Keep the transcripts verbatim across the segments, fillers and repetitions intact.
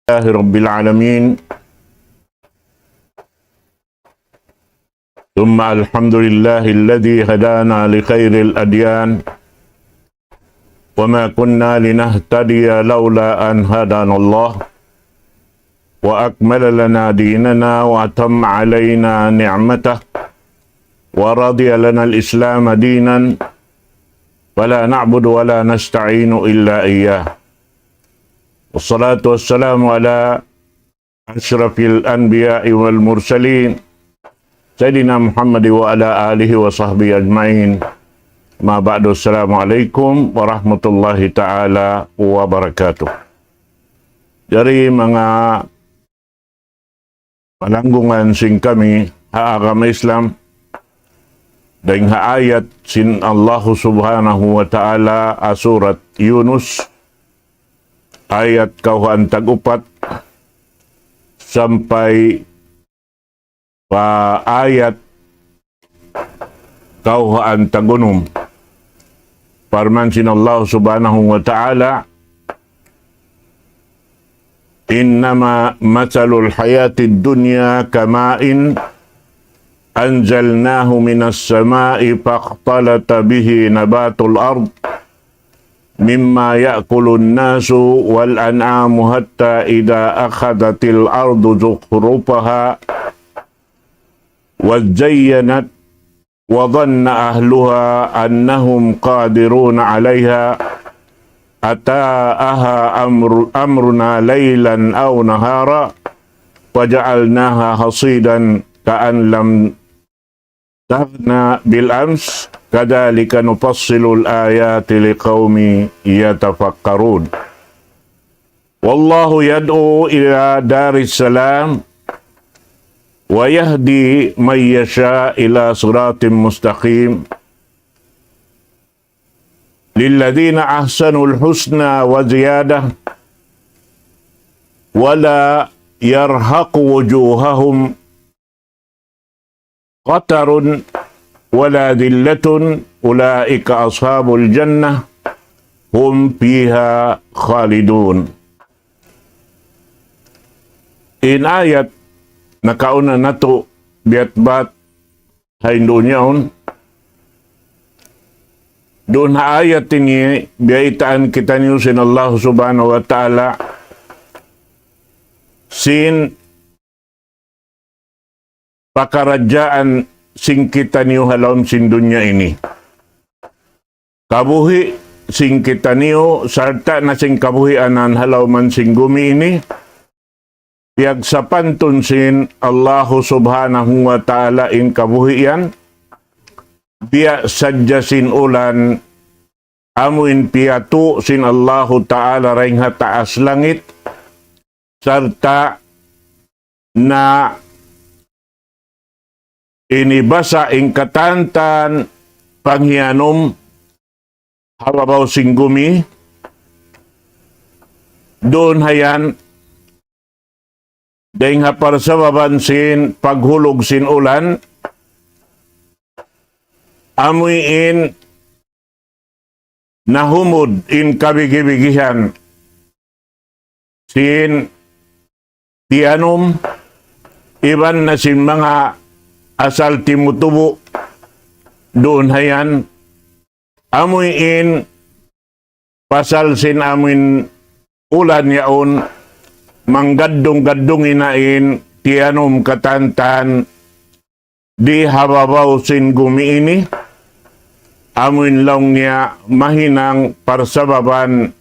لله رب العالمين. ثم الحمد لله الذي هدانا لخير الأديان، وما كنا لنهتدي لولا أن هدانا الله، وأكمل لنا ديننا وأتم علينا نعمته، ورضي لنا الإسلام دينا، فلا نعبد ولا نستعين إلا إياه. والصلاة والسلام على أشرف الأنبياء والمرسلين، سيدنا محمد وعلى آله وصحبه أجمعين. ما بعد، السلام عليكم ورحمة الله تعالى وبركاته. Jari manga palanggungan sin kami ha agama Islam, dayn ha ayat sin Allahu Subhanahu wa Ta'ala ha surat Yunus, ayat kawhaan tag-upat sampay pa ayat kawhaan tag-unum. Parman sin Allah Subhanahu wa Ta'ala, إنما مثل الحياة الدنيا كماء أنزلناه من السماء فاختلط به نبات الأرض مما يأكل الناس والأنعام حتى إذا أخذت الأرض زخرفها وزينت وظن أهلها أنهم قادرون عليها أتاها أمر أمرنا ليلا أو نهارا فجعلناها حصيدا كأن لم تغن بالأمس كذلك نفصل الآيات لقوم يتفكرون. والله يدعو إلى دار السلام ويهدي من يشاء إلى صراط مستقيم. للذين أحسنوا الحسنى وزيادة ولا يرهق وجوههم قتر ولا ذلة أولئك أصحاب الجنة هم فيها خالدون. In ayat nakauna natu' biyatbat ha dunya yaun. Duun ha ayat ini biyaytaan kitaniyu sin Allah Subhanahu wa Ta'ala sin pakaradjaan sin kitaniyu ha lawm sin dunya ini. Kabuhi' sin kitaniyu, sarta' na sin kabuhianan ha lawm sin gumi ini, piyagsapantun sin Allahu Subhanahu wa Ta'ala in kabuhi' yan, biya' sadja sin ulan, amu in piyatu' sin Allahu Ta'ala dayn ha taas langit, sarta' na ini basa' in katantan panghiyanum ha babaw sin gumi, duun ha yan, dayn ha parsababan sin paghulug sin ulan, amu in nahumud in kabigi-bigihan sin tiyanum, iban na sin manga asal timutubu' duun ha yan, amu in pasal sin amu in ulan yaun, manggaddung-gaddung na in tiyanum katantan di ha babaw sin gumi ini, amu in laung niya mahinang parsababan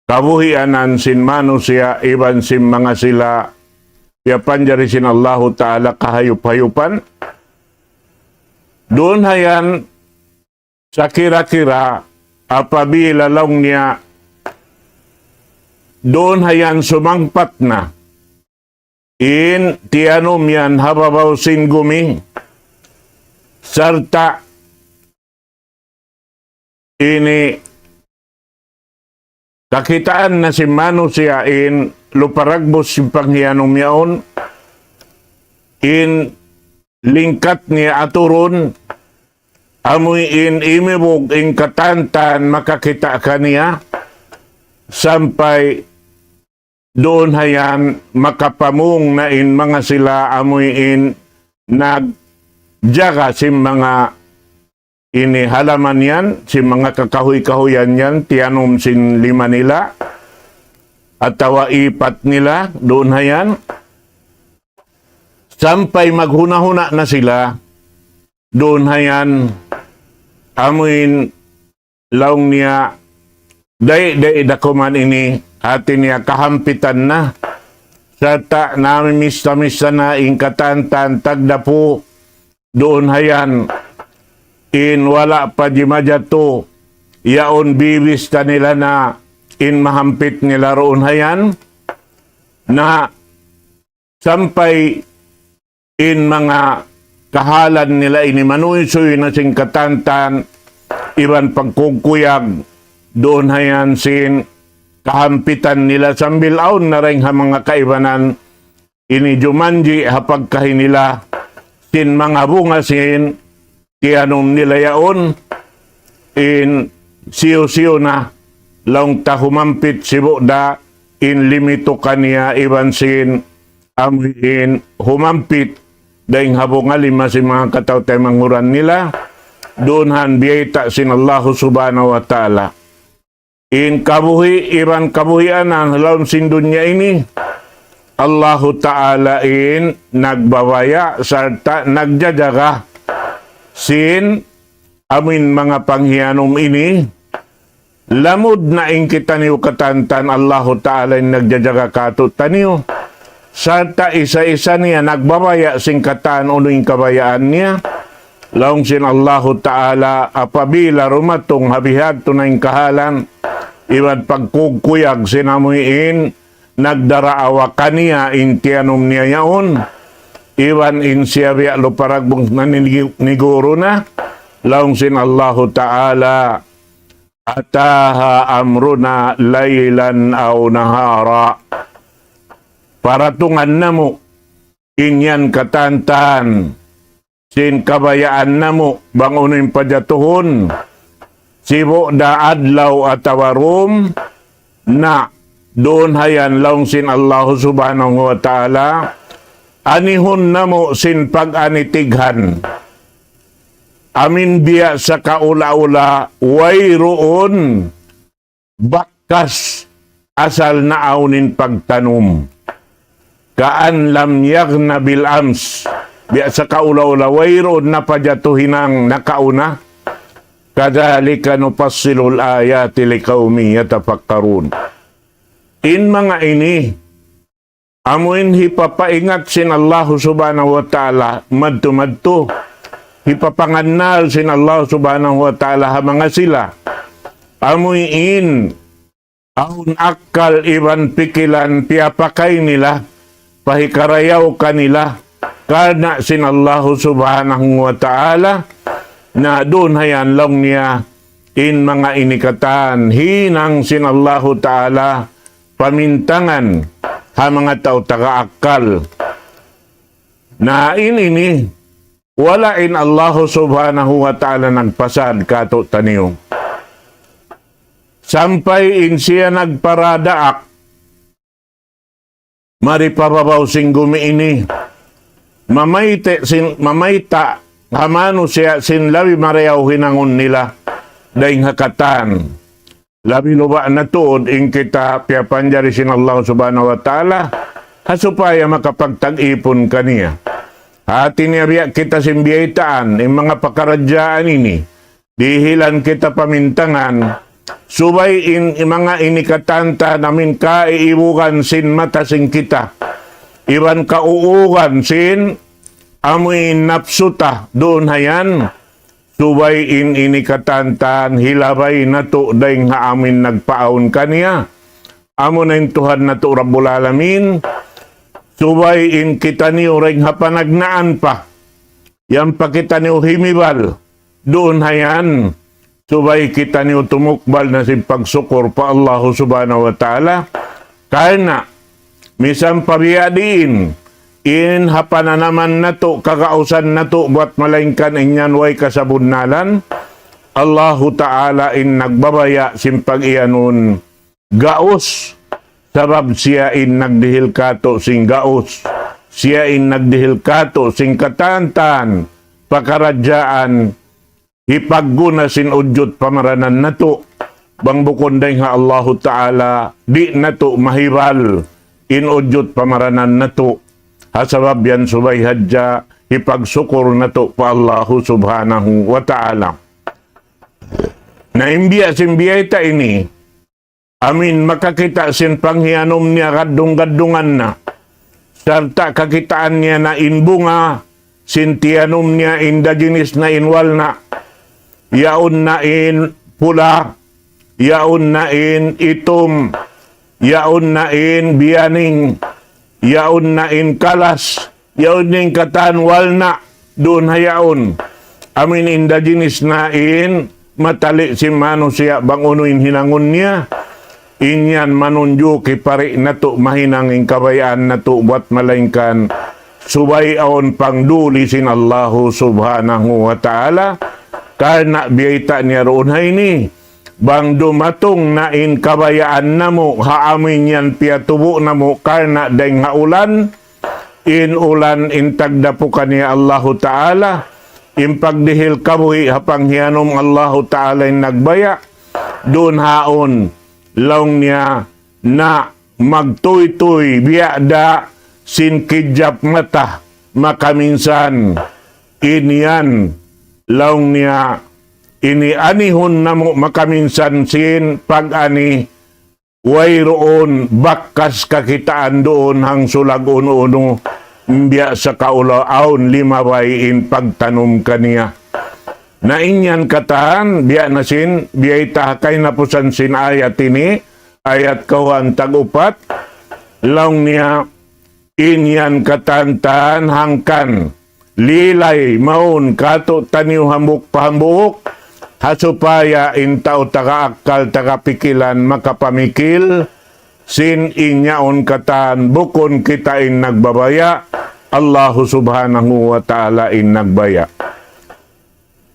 kabuhianan sin manusiya' iban sin manga sila piyapanjari sin Allahu Ta'ala kahayup-hayupan. Duun ha yan, sakira-kira apabila laung niya duun ha yan sumangpat na in tiyanum yan ha babaw sin gumi, sarta' ini kakitaan na sin manusiya' in luparagbus sin panghiyanum yaun, in lingkat niya aturun, amu in imibug in katantan makakita' kaniya, sampay duun hayan makapamung na in manga sila amuin nagjaga sin manga ini halaman yan, sin manga kakahuy-kahuyan yan, tiyanum sin lima nila, atawa ipat nila, duun hayan. Sampay maghuna-huna na sila, duun hayan, amuin laung niya, dai, dai da kuman ini, hati niya kahampitan na. Sarta' namimista-mista na in katan-katan tagdapu, duun hayan, in wala' pa jimajatu, yaun bibista nila na in mahampit nila duun hayan, na sampay in manga kahalan nila ini manuysuy na sin katan-katan iban pagkukuyag duun hayan sin kahampitan nila sambil awn na dayn ha manga kaibanan ini jumanji' ha pagkahi nila sin manga bunga sin tiyanum nila yaun in siyu-siyu na laung ta humampit sibu' da in limitu kaniya iban sin amuin humampit dayn ha bunga lima sin manga kataw-taymanghuran nila, duun hayan biyayta' sin Allahu Subhanahu wa Ta'ala. In kabuhi' iban kabuhianan ha lawm sin dunya ini, Allahu Ta'ala in nagbabaya' sarta' nagjajaga sin amuin manga panghiyanum ini, lamud na in kitaniyu katan-katan Allahu Ta'ala in nagjajaga kātu'niyu. Sarta' isa-isa niya nagbabaya' sin katan unu in kabayaan niya. Laung sin Allahu Ta'ala apabila dumatung ha bihadtu na in kahalan, iban pagkukuyag sin amuin nagdaraawa kaniya in tiyanum niya yaun, iban in siya biya' lupa dagbus na nini-, niguru na, laung sin Allahu Ta'ala, أتاها أمرنا ليلا أو نهارا. Paratungan namu' in yan katan-katan sin kabayaan namu' bang unu in pajatuhun, sibu' da adlaw atawa dum, na duun hayan laung sin Allahu Subhanahu wa Ta'ala, anihun namu' sin pag-anitighan. Amin biya' sakaula-ula wayruun bakas asal naawn in pagtanum. كأن لم يغن بالأمس. Biya' sakaula-ula wayruun napajatu hinang nakauna. كذلك نفصل الآيات لقوم يتفكرون. In manga ini, amuin hipapaingat sin Allahu Subhanahu wa Ta'ala madtu-madtu. Hipapangannal sin Allahu Subhanahu wa Ta'ala ha manga sila. Amuin awn akkal iban pikilan piyapakay nila, pa hikarayaw kanila, karna' sin Allahu Subhanahu wa Ta'ala, na duun hayan laung niya, in manga ini katan, hinang sin Allahu Ta'ala, pamintangan, ha manga tau taga akkal. Na in ini, wala' in Allahu Subhanahu wa Ta'ala nagpasad kātu'niyu. Sampay in siya nagparadaak, mari pa babaw sin gumi ini, mamayta' sin, mamayta' ha manusiya' sin labi marayaw hinangun nila, dayn ha katan. Labi luba' na tuud in kita piyapanjari sin Allah Subhanahu wa Ta'ala, ha supaya makapagtag-ipun kaniya. Hati niya biya' kita sin biyaytaan, in manga pakaradjaan ini, dihilan kita pamintangan, subay in, in manga ini katan-katan amin kaiibugan sin mata sin kita, iban kauugan sin amuin napsu ta, duun hayan, subay in ini katan-katan hilabay natu' dayn ha amuin nagpaawn kaniya. Amuna in Tuhan natu' Rabbul Alamin, subay in kitaniyu dayn ha panagnaan pa. Yan pa kitaniyu himibal. Duun hayan, subay kitaniyu tumukbal na sin pagsukur pa Allahu Subhanahu wa Ta'ala. Karna', misan pa biya' diin, in ha pananaman natu', kagausan natu', buwat malaingkan in yan way kasabunnalan, Allahu Ta'ala in nagbabaya' sin pag-iyanun gaus, Sabab siya in nagdihil kātu' sin gaus. Siya in nagdihil kātu' sin katantan pakaradjaan hipagguna sin ujud pamaranan natu'. Bang bukun dayn ha Allahu Ta'ala, di' natu' mahibal in ujud pamaranan natu'. Ha sabab yan subay hadja hipagsukur natu' pa Allahu Subhanahu wa Ta'ala. Na in biya' sin biyayta' ini, amin makakita' sin panghiyanum niya gaddung-gaddungan na. Sarta' kakitaan niya na in bunga sin tiyanum niya, inda jinis na in walna'. Yaun na in pula, yaun na in itum, yaun na in biyaning, yaun na in kalas, yaun na in katan walna', duun ha yaun. Amin inda jinis na in matali' sin manusiya' bang unu in hinangun niya. In yan manunjuki pari' natu' mahinang in kabayaan natu' buwat malaingkan subay awn pangduli sin Allahu Subhanahu wa Ta'ala. Karna' biyayta' niya duun ha ini, bang dumatung na in kabayaan namu' ha amin yan piyatubu' namu' karna' dayng ha ulan, in ulan in tagdapu kaniya Allahu Ta'ala, in pagdihil kabuhi' ha panghiyanum Allahu Ta'ala in nagbaya', duun haun, laung niya, na magtuytuy biya' da sin kijap mata makaminsan. In yan, laung niya, ini anihun namu' makaminsan sin pag-ani, wayruun bakas kakitaan duun hangsulag unu-unu, biya' sa kaula awn limabay in pagtanum kaniya. Na in yan katan, biya' na sin, biyayta' ha kahinapusan sin ayat ini, ayat kawhaan tag-upat, laung niya, in yan katantan hangkan lilay mawn kātu'niyu hambuuk pa hambuuk, ha supaya in tau taga akkal, taga pikilan, makapamikil, sin in yaun katan bukun kita in nagbabaya', Allahu Subhanahu wa Ta'ala in nagbaya'.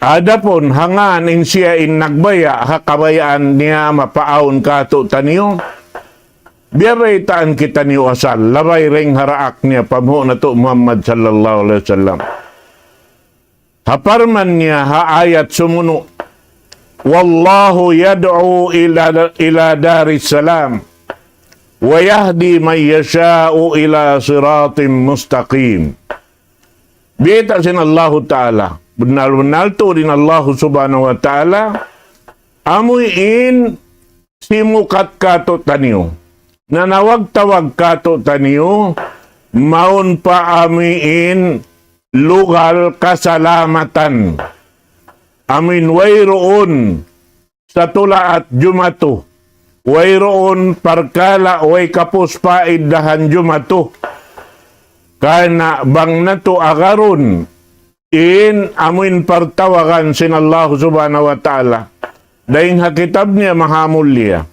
Adapun hangkan in siya in nagbaya', ha kabayaan niya mapaawn kātu'niyu, biyabaytaan kitaniyu asal, labay dayng ha daak niya, panghu' natu' Muhammad sallallahu alayhi wasallam. Ha parman niya ha ayat sumunu', والله يدعو إلى، إلى دار السلام ويهدي من يشاء إلى صراط مستقيم. Biyayta' sin Allahu Ta'ala. Bunnal-bunnal tuud in Allahu Subhanahu wa Ta'ala, amuin simukat kātu'niyu, nanawag-tawag kātu'niyu, mawn pa amuin lugal kasalamatan. Amuin wayruun satulaat jumatu. Wayruun parkala' way kapus pa iddahan jumatu. Karna' bang natu' agarun in amuin partawagan sin Allahu Subhanahu wa Ta'ala, dayng ha kitab niya mahamulliya,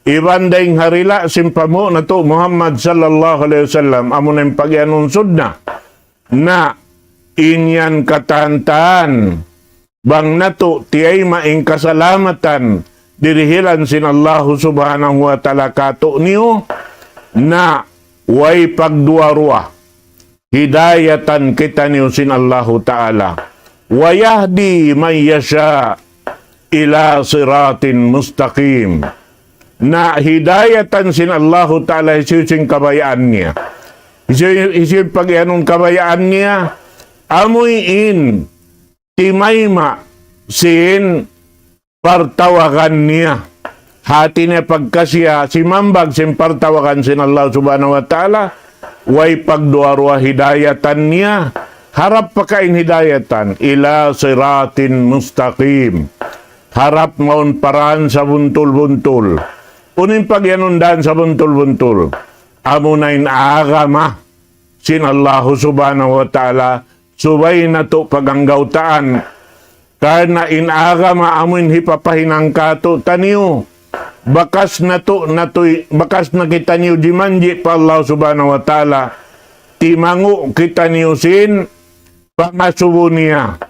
iban dayng ha dila' sin panghu' natu' Muhammad sallallahu alayhi wasallam, amuna in pag-iyanun sunna, na in yan katantan, bang natu' tiyayma' in kasalamatan dirihilan sin Allahu Subhanahu wa Ta'ala kātu'niyu, na way pagduwa-ruwa, hidayatan kitaniyu sin Allahu Ta'ala. ويهدي من يشاء إلى صراط مستقيم. Na hidayatan sin Allahu Ta'ala hisiyu-siyu in kabayaan niya. Hisiyu, hisiyu in pag-iyanun kabayaan niya, amuin timayma' sin partawagan niya. Hati niya pagka siya simambag sin partawagan sin Allah Subhanahu wa Ta'ala, way pagduwa-ruwa hidayatan niya, harap pakain hidayatan, إلى صراط مستقيم. Harap mawn pa dan sabuntul-buntul. Unu in pag-iyanun dan sabuntul-buntul? Amuna in agama sin Allahu Subhanahu wa Ta'ala, subay natu' paganggawtaan. Karna' in agama amuin hipapahinang kātu'niyu, bakas natu', natu', bakas na kitaniyu jimanji' pa Allah Subhanahu wa Ta'ala, timanggu' kitaniyu sin pangasubu niya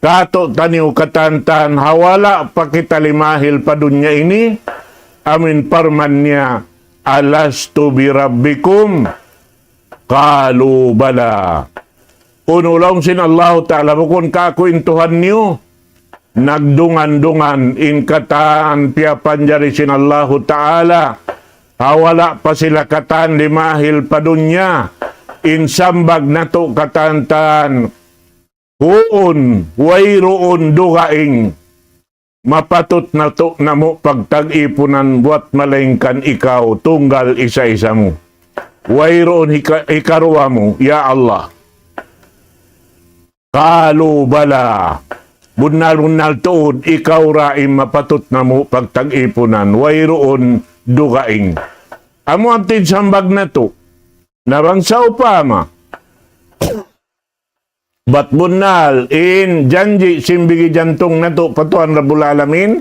kātu'niyu katantan ha wala' pa kita limahil pa dunya ini, amuin parman niya, ألست بربكم؟ قالوا بلى. Unu laung sin Allahu Ta'ala, bukun ka aku in Tuhan niyu? Nagdungan-dungan in katan piyapanjari sin Allahu Ta'ala. Ha wala' pa sila katan limahil pa dunya. In sambag natu' katan-katan. Huun, wayruun dugaing mapatut natu' namu' pagtag-ipunan buwat malaingkan ikaw tunggal isa-isa mu. Wayruun hika-, hikaruwa mu, ya Allah. قالوا بلى. Bunnal-bunnal tuud, ikaw ra in mapatut namu' pagtag-ipunan, wayruun dugaing. Amu hāti sambag natu'. Na bang sawpama bat bunnal in janji' sin bigi jantung natu' pa Tuhan Rabbul Alamin,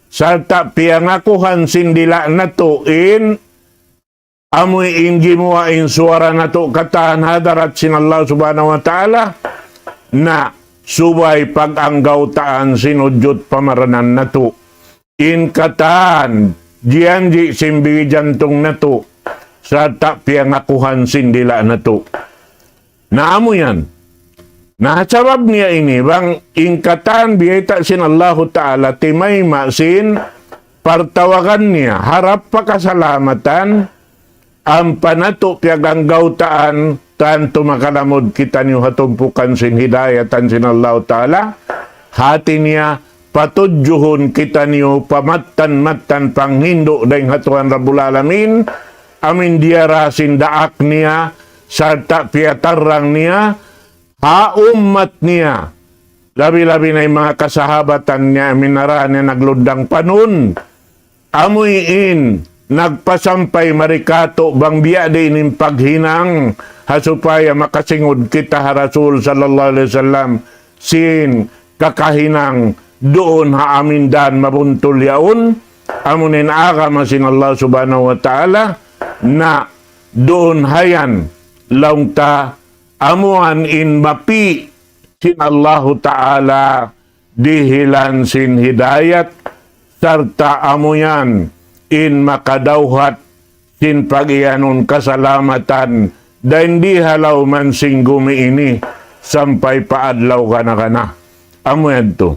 sarta' piyangakuhan sin dila' natu' in amu in gimuwa' in suwara natu' katan ha hadarat sin Allah Subhanahu wa Ta'ala, na subay pag-anggawtaan sin ujud pamaranan natu'. In katan, janji' sin bigi jantung natu', sarta' piyangakuhan sin dila' natu'. Na amu yan. Na sabab niya ini, bang in katan biyayta' sin Allahu Ta'ala, timayma' sin partawagan niya, harap pa kasalamatan, ampa natu' piyag-anggawtaan, tantu makalamud kitaniyu ha tumpukan sin hidayatan sin Allahu Ta'ala, hāti niya, patudjuhun kitaniyu pa mattan-mattan panghindu' dayn ha Tuhan Rabbul Alamin, amu in diyara sin daak niya, sarta' piyatarrang niya, ha ummat niya, labi-labi na in manga kasahabatan niya, amu in nara niya naglundang panun, amu in nagpasampay mari kātu' bang biya' diin in paghinang, ha supaya makasingud kita ha Rasul sallallahu alayhi wasallam, sin kakahinang duun ha amu in dan mabuntul yaun, amu in agama sin Allah Subhanahu wa Ta'ala, na duun ha yan laung ta amu yan in mapi' sin Allahu Ta'ala dihilan sin hidayat, sarta' amu yan in makadawhat sin pag-iyanun kasalamatan dayn di ha lawm sin gumi ini sampay pa adlaw gana-gana. Amu yan tu.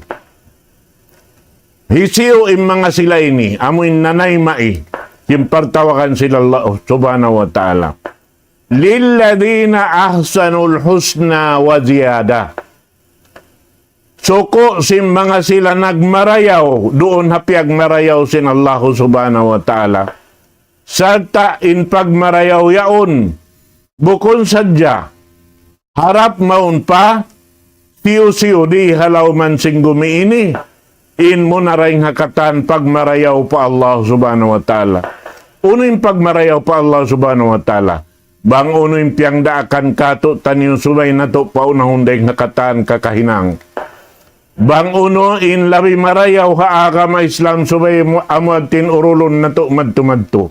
Hisiyu in manga sila ini, amu in nanayma'i, sin partawagan sin Allah Subhanahu wa Ta'ala. للذين أحسنوا الحسنى وزيادة. Suku' sin manga sila nagmarayaw, duun ha piyagmarayaw sin Allahu Subhanahu wa Ta'ala. Sarta' in pagmarayaw yaun, bukun sadja harap mawn pa siyu-siyu di ha lawm sin gumi ini, in muna dayn ha katan pagmarayaw pa Allah Subhanahu wa Ta'ala. Unu in pagmarayaw pa Allah Subhanahu wa Ta'ala? Bang unu in piyangdaakan kātu'niyu subay natu' paunahun dayn ha katan kakahinang. Bang unu in labi marayaw ha agama Islam subay mu-, amu yadtu in urulun natu' madtu-madtu.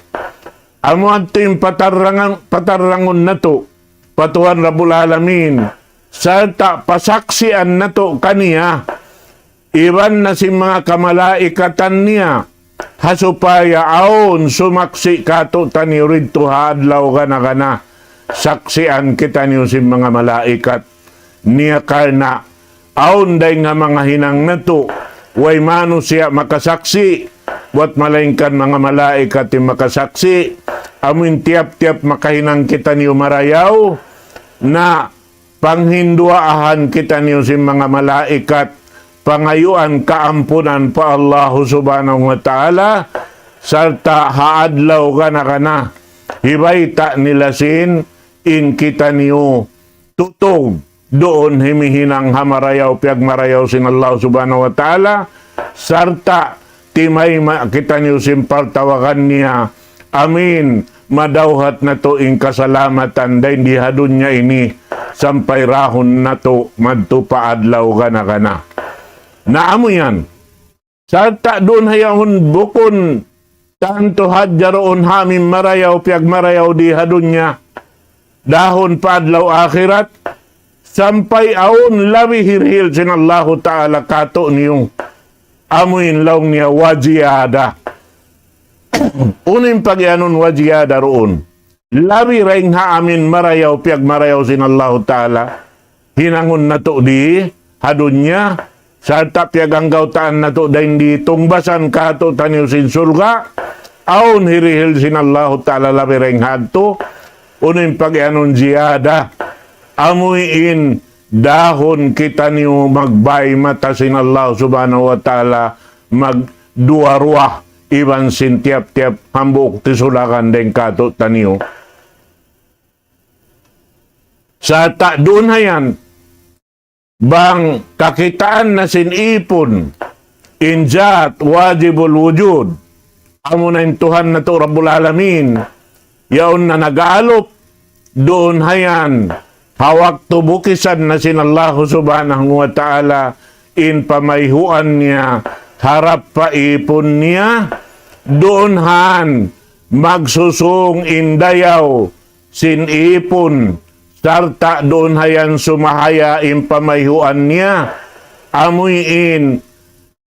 Amu yadtu in patarrangan-, patarrangun natu' pa Tuhan Rabbul Alamin. Sarta' pasaksian natu' kaniya. Iban na sin manga kamalaikatan niya. Ha supaya awn sumaksi' kātu'niyu didtu ha adlaw gana-gana. Saksian kitaniyu sin manga malaikat. Niya karna' awn dayn ha manga hinang natu', way manusiya' makasaksi', buwat malaingkan manga malaikat in makasaksi', amu in tiyap-tiyap makahinang kitaniyu marayaw, na panghinduwaahan kitaniyu sin manga malaikat, pangayuan kaampunan pa Allahu Subhanahu wa Ta'ala, sarta' ha adlaw gana-gana, hibayta' nila sin in kitaniyu tutug duun himihinang ha marayaw, piyagmarayaw sin Allah Subhanahu wa Ta'ala, sarta' timayma' kitaniyu sin partawagan niya. Amin. Madawhat natu' in kasalamatan dayn di ha dunya ini, sampay rahun natu' madtu pa adlaw gana-gana. Na amu yan. Sarta' duun ha yaun bukun tantu hadja duun ha amu in marayaw, piyagmarayaw di ha dunya, dahun pa adlaw akhirat, sampay awn labi hirihil sin Allahu Ta'ala kātu'niyu. Amu in laung niya wa ziyada. Unu in pagiyanun wa ziyada duun? Labi dayn ha amuin marayaw, piyagmarayaw sin Allahu Ta'ala. Hinangun natu' di ha dunya, sarta' piyaganggautaan natu' dayn di tungbasan kātu'niyu sin surga', awn hirihil sin Allahu Ta'ala labi dayn ha yadtu, unu in pagiyanun ziyada, amuin dahun kitaniyu magbay mata sin Allah Subhanahu wa Ta'ala, magduwa-ruwa, iban sin tiyap-tiyap hambuuk tisulakan dayn kātu'niyu. Sarta' duun hayan, bang kakitaan na sin ipun, in zat wajibul wujud, amuna in Tuhan natu' Rabbul Alamin, yaun na nag-aalup, duun hayan, ha waktu bukisan na sin Allahu Subhanahu wa Ta'ala, in pamayhuan niya, harap pa ipun niya, duun han, magsusung in dayaw, sin ipun, sarta' duun hayan sumahaya in pamayhuan niya, amuin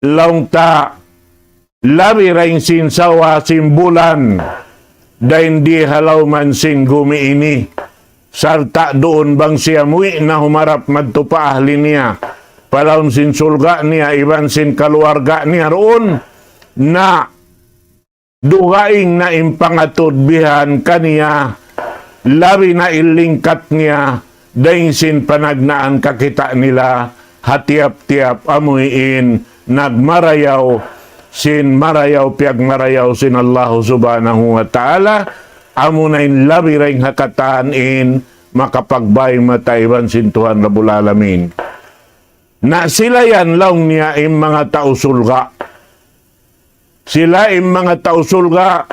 laung ta labi dayn sin sawa sin bulan, dayn di ha lawman sin gumi ini, sarta' duun bang siya muwi' na humarap madtu pa ahli niya, pa lawm sin surga' niya, iban sin kaluwarga niya duun, na dugaing na in pangatud bihan kaniya, labi na in lingkat niya, dayn sin panagnaan kakita' nila, ha tiyap-tiyap amuin nagmarayaw, sin marayaw, piyagmarayaw sin Allahu Subhanahu wa Ta'ala, amuna in labi dayn ha katan in makapagbay mata iban sin Tuhan Rabbul Alamin. Na sila yan laung niya in manga tau surga'. Sila in manga tau surga',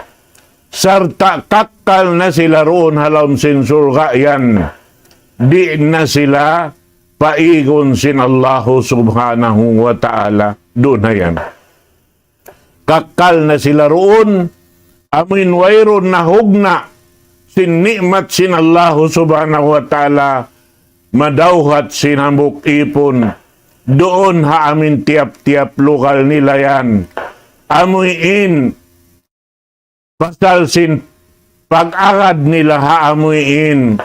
sarta' kakkal na sila duun ha lawm sin surga' yan. Di' na sila paigun sin Allahu Subhanahu wa Ta'ala. Duun na yan. Kakkal na sila duun, amuin wayruun na hugna' sin ni'mat sin Allahu Subhanahu wa Ta'ala, madawhat sin hambuuk ipun, duun ha amuin tiyap-tiyap lugal nila yan. Amuin pasal sin pag-agad nila ha amuin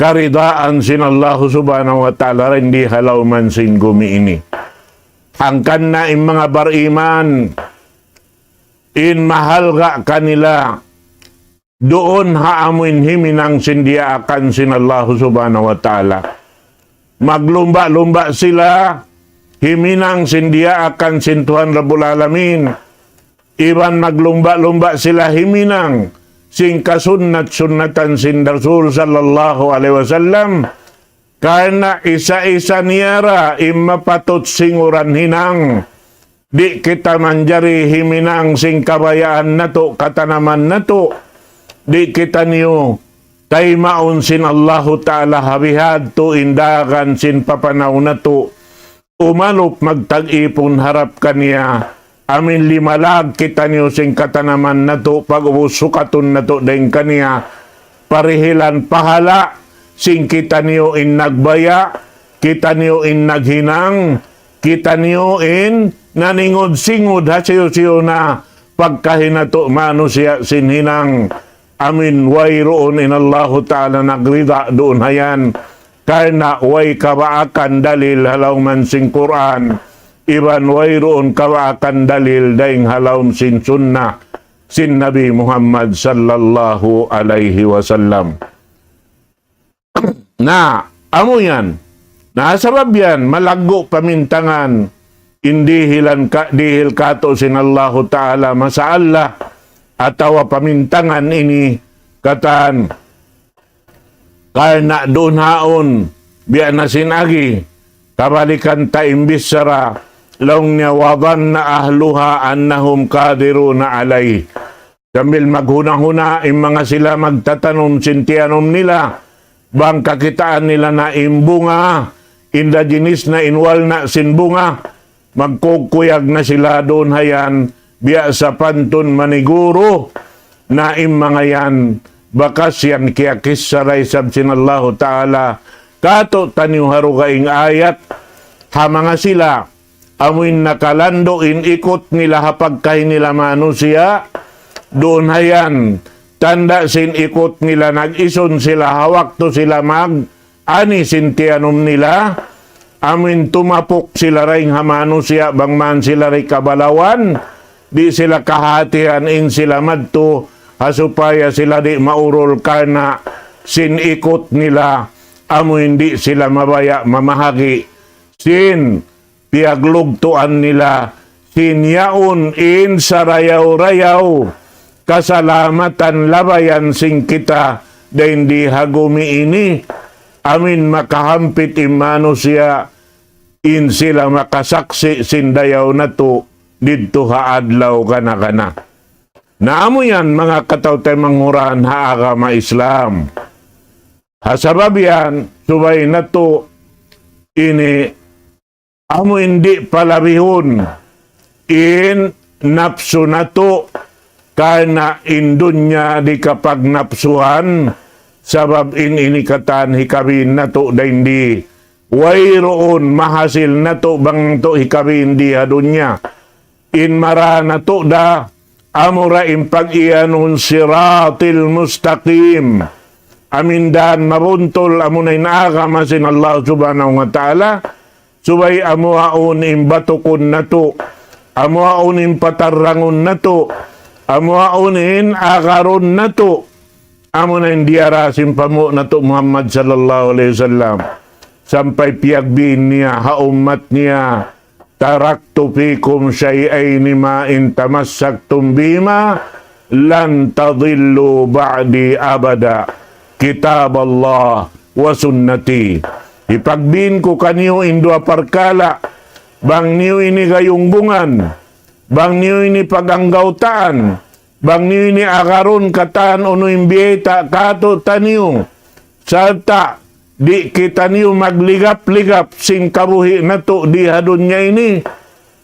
karidaan sin Allahu Subhanahu wa Ta'ala dayn di ha lawman sin gumi ini. Hangkan na in manga bariman, in mahalga' kanila, duun ha amuin himinang sin diyaakan sin Allahu Subhanahu wa Ta'ala. Maglumba'-lumba' sila himinang sin diyaakan sin Tuhan Rabbul Alamin. Iban maglumba'-lumba' sila himinang sin kasunnat-sunnatan sin Rasul sallallahu alayhi wasallam. Karna' isa-isa niya ra in mapatut singuran hinang. Di' kita manjari himinang sin kabayaan natu', katanaman natu'. Di' kitaniyu taymaun sin Allahu Ta'ala ha bihadtu in dagan sin papanaw natu'. Umalup magtag-ipun harap kaniya. Amuin limalag kitaniyu sin katanaman natu', pag'ubus sukatun natu' dayn kaniya. Parihilan pahala' sin kitaniyu in nagbaya', kitaniyu in naghinang, kitaniyu in naningud-singud ha siyu-siyu na pagkahi natu' manusiya' sin hinang. Amuin wayruun in Allahu Ta'ala nagrida duun hayan. Karna' way kabaakan dalil ha lawman sin Qur'an. Iban wayruun kabaakan dalil dayn ha lawm sin sunnah sin Nabi Muhammad sallallahu alayhi wasallam. Na, amu yan. Na, sabab yan, malaggu' pamintangan, in dihilan ka, dihil kātu' sin Allahu Ta'ala, masya Allah, atawa pamintangan ini katan. Karna' duun haun, biya' na sin agi, kabalikan ta in bichara, laung niya, وظن أهلها أنهم قادرون عليه. Sambil maghuna-huna, in manga sila magtatanum sin tiyanum nila, bang kakitaan nila na in bunga, in da jinis na in walna' sin bunga, magkukuyag na sila duun hayan, biya' sapantun maniguru, na in manga yan, bakas yan kiyakissa da isab sin Allahu Ta'ala, kātu'niyu ha dugaing ayat, ha manga sila, amuin nakalandu' in ikut nila ha pagkahi nila manusiya', duun hayan, tanda' sin ikut nila nag-isun sila ha waktu sila mag-ani sin tiyanum nila, amuin tumapuk sila dayn ha manusiya' bang man sila di' kabalawan, di' sila kahatihan in sila madtu, ha supaya sila di' maurul karna' sin ikut nila, amuin di' sila mabaya' mamahagi' sin piyaglugtuan nila sin yaun in sarayaw-rayaw kasalamatan labayan sin kita dayn di ha gumi ini, amuin makahampit in manusiya' in sila makasaksi' sin dayaw natu' didtu ha adlaw kana-kana. Na amu yan manga kataw-taymanghuran ha agama Islam. Ha sabab yan, subay natu' ini amu in di' palabihun in napsu natu', karna' in dunya di' kapagnapsuhan, sabab in ini katan hikabin natu' dayn di. Wayruun mahasil natu' bang natu' hikabin di ha dunya. In mara natu' da, amura in pag-iyanun siratil mustaqim. Amuin dan mabuntul amuna in agama sin Allah Subhanahu wa Ta'ala, subay amu aun in batukun natu', amu aun in patarrangun natu', amu aun in agarun natu'. Amuna in diyara sin panghu' natu' Muhammad sallallahu alayhi wasallam. Sampay piyagbin niya ha ummat niya, "Taraktu fikum shay'ayni ma in tamassaktum bihima lan tadillu ba'di abada, kitab Allah wa sunnati." Hipagbin ku kaniyu in duwa parkala', bang niyu ini gayunggungan, bang niyu ini paganggawtaan, bang niyu ini agarun katan unu in biyayta' katu'taniyu, sarta' di' kitaniyu magligap-ligap sin kabuhi' natu' di ha dunya ini,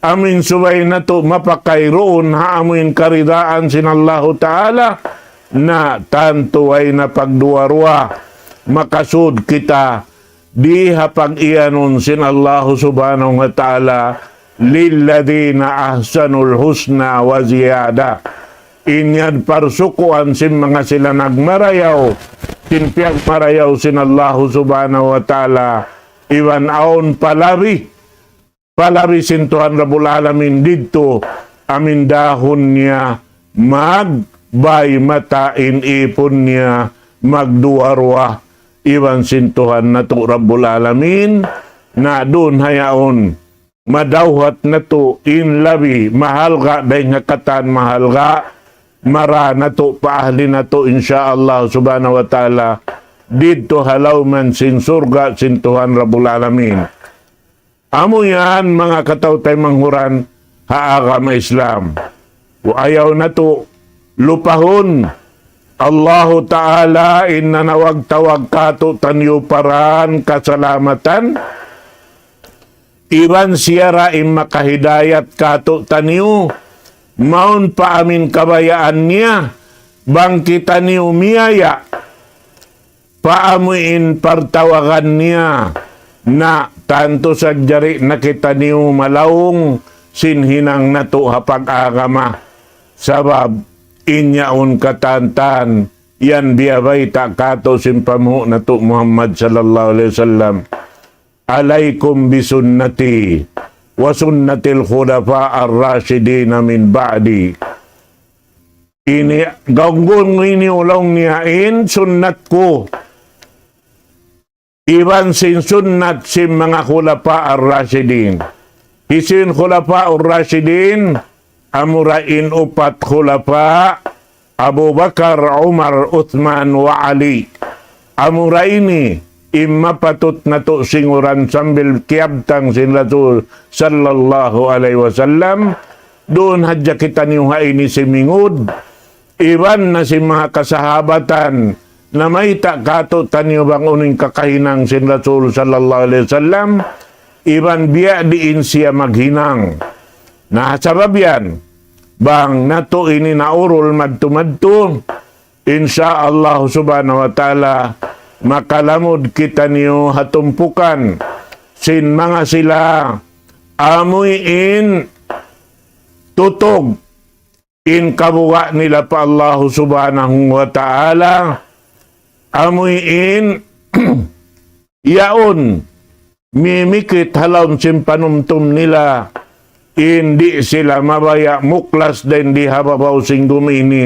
amuin subay natu' mapakayruun ha amuin karidaan sin Allahu Ta'ala, na tantu way na pagduwa-ruwa, makasud kita di ha pag-iyanun sin Allahu Subhanahu wa Ta'ala, "Lilladhina ahsanul husna wa ziyada." In yan parsukuan sin manga sila nagmarayaw sin piyagmarayaw sin Allahu Subhanahu wa Ta'ala, iban awn palabi, palabi sin Tuhan Rabbul Alamin didtu, amuin dahun niya magbay mata in ipun niya, magduwa-ruwa iban sin Tuhan natu' Rabbul Alamin, na duun hayaun madawhat natu' in labi mahalga' dayn ha katan mahalga', mara natu' pa ahli natu', insya Allah Subhanahu wa Ta'ala, didtu ha lawm sin surga' sin Tuhan Rabbul Alamin. Amu yan, manga kataw-taymanghuran ha agama Islam. Ayaw natu' lupahun, Allahu Ta'ala in nanawag-tawag katu'taniyu pa dān kasalamatan, iban siya ra in makahidayat katu'taniyu, mawn pa amuin kabayaan niya, bang kitaniyu miyaya' pa amuin partawagan niya, na tantu sadja di' na kitaniyu malaung sin hinang natu' ha pag-agama. Sabab in yaun katantan, yan biyabayta' katu' sin panghu' natu' Muhammad sallallahu alayhi wasallam, "Alaykum bi sunnati wa sunnatil khulafa'ir rashidin min ba'di." Ini ganggun ini, laung niya, in sunnat ku iban sin sunnat sin manga khulafa ar-rashidin. Hisiyu in khulafa ar-rashidin? Amura in upat khulafa, Abu Bakar, Umar, Uthman, wa Ali. Amura ini in mapatut natu' singuran sambil kiyabtang sin Rasul sallallahu alayhi wasallam. Duun hadja kitaniyu ha ini simingud, iban na sin manga kasahabatan, namayta' katu'taniyu bang unu in kakahinang sin Rasul sallallahu alayhi wasallam, iban biya' diin siya maghinang. Na, sabab yan, bang natu' ini naurul madtu-madtu, insya Allah subhanahu wa ta'ala, makalamud kitaniyu ha tumpukan sin manga sila amuin tutug in kabuga' nila pa Allahu Subhanahu wa Ta'ala, amuin yaun mimikit ha lawm sin panumtum nila, in di' sila mabaya' muklas dayn di ha babaw sin gumi ini,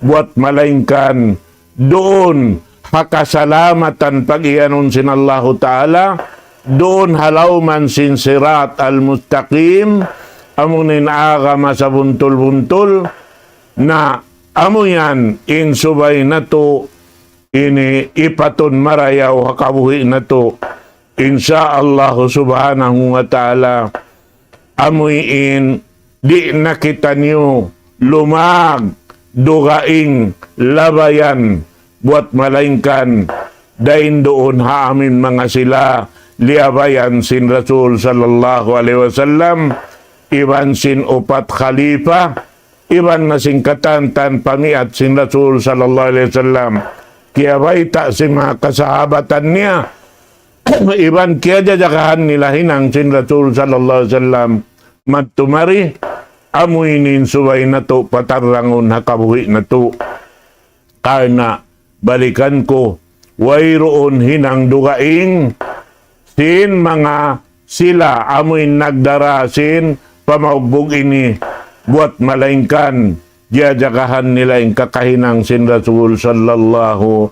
buwat malaingkan duun ha kasalamatan pag-iyanun sin Allahu Ta'ala, duun ha lawman sin Sirat al-Mustaqim, amuin agama sabuntul-buntul, na amu yan in subay natu' ini ipatun marayaw ha kabuhi' natu'. Insya Allah Subhanahu wa Ta'ala, amuin di' na kitaniyu lumag dugaing labayan buwat malaingkan dayn duun ha amuin manga sila liyabayan sin Rasul sallallahu alayhi wasallam, iban sin upat khalifa, iban na sin katan-katan pamiat sin Rasul sallallahu alayhi wasallam. Kiyabayta' sin manga kasahabatan niya, iban kiyajajagahan nila hinang sin Rasul sallallahu alayhi wasallam. Madtu mari, amu ini in subay natu' patarrangun ha kabuhi' natu'. Karna' balikan ku, wayruun hinang dugaing sin manga sila amuin nagdara sin pamaugbug ini, buwat malaingkan jajagahan nila in kakahinang sin Rasul sallallahu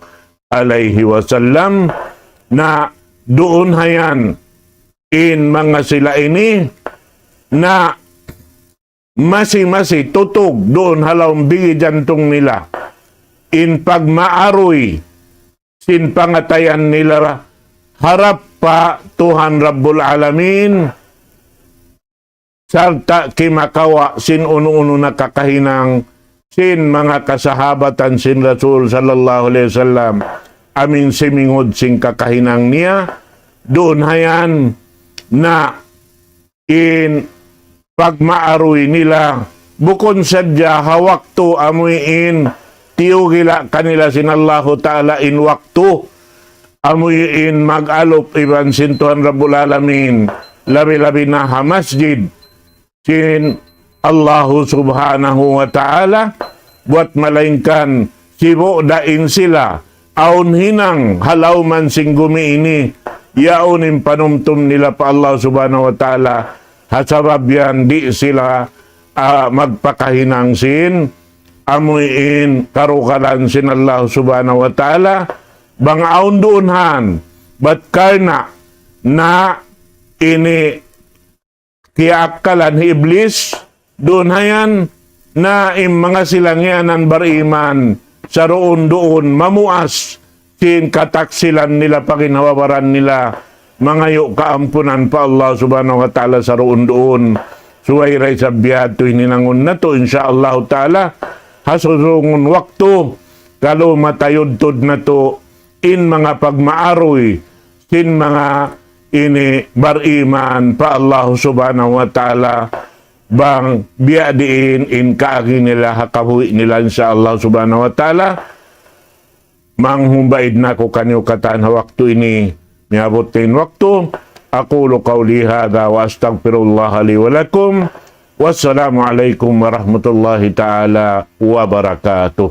alayhi wasallam, na duun hayan in manga sila ini na masi-masi tutug duun ha lawm bigi jantung nila in pagmaaruy sin pangatayan nila harap pa Tuhan Rabbul Alamin, sarta' kimakawa' sin unu-unu na kakahinang sin manga kasahabatan sin Rasul sallallahu alayhi wasallam, amuin simingud sin kakahinang niya, duun hayan na in pagmaaruy nila, bukun sadja ha waktu amuin tiyugila' kanila sin Allahu Ta'ala in waktu, amuin mag-alup iban sin Tuhan Rabbul Alamin, labi-labi na ha masjid sin Allahu Subhanahu wa Ta'ala, buwat malaingkan sibu' da in sila awn hinang ha lawman sin gumi ini, yaun in panumtum nila pa Allah Subhanahu wa Ta'ala, ha sabab yan di' sila, ah, magpakahinang sin amuin karugalan sin Allah Subhanahu wa Ta'ala, bang awn duun han, bat karna' na ini kiyaakkalan hi Iblis, duun hayan na in manga sila ngiyanan bariman, saruun-duun mamuas sin kataksilan nila, paginhawa-baran nila, mangayu' kaampunan pa Allah Subhanahu wa Ta'ala saruun-duun. Subay da isab biya' ha yadtu in hinangun natu', insya Allah Ta'ala, ha susungun waktu, kalu matayudtud natu' in manga pagmaaruy sin manga ini bariman pa Allah Subhanahu wa Ta'ala, bang biya' diin in kaagi nila ha kabuhi' nila, insya Allah Subhanahu wa Ta'ala. Manghumbaid na aku kaniyu katan ha waktu ini, miyabut in waktu. أقول قولي هذا وأستغفر الله لي ولكم. والسلام عليكم ورحمة الله تعالى وبركاته.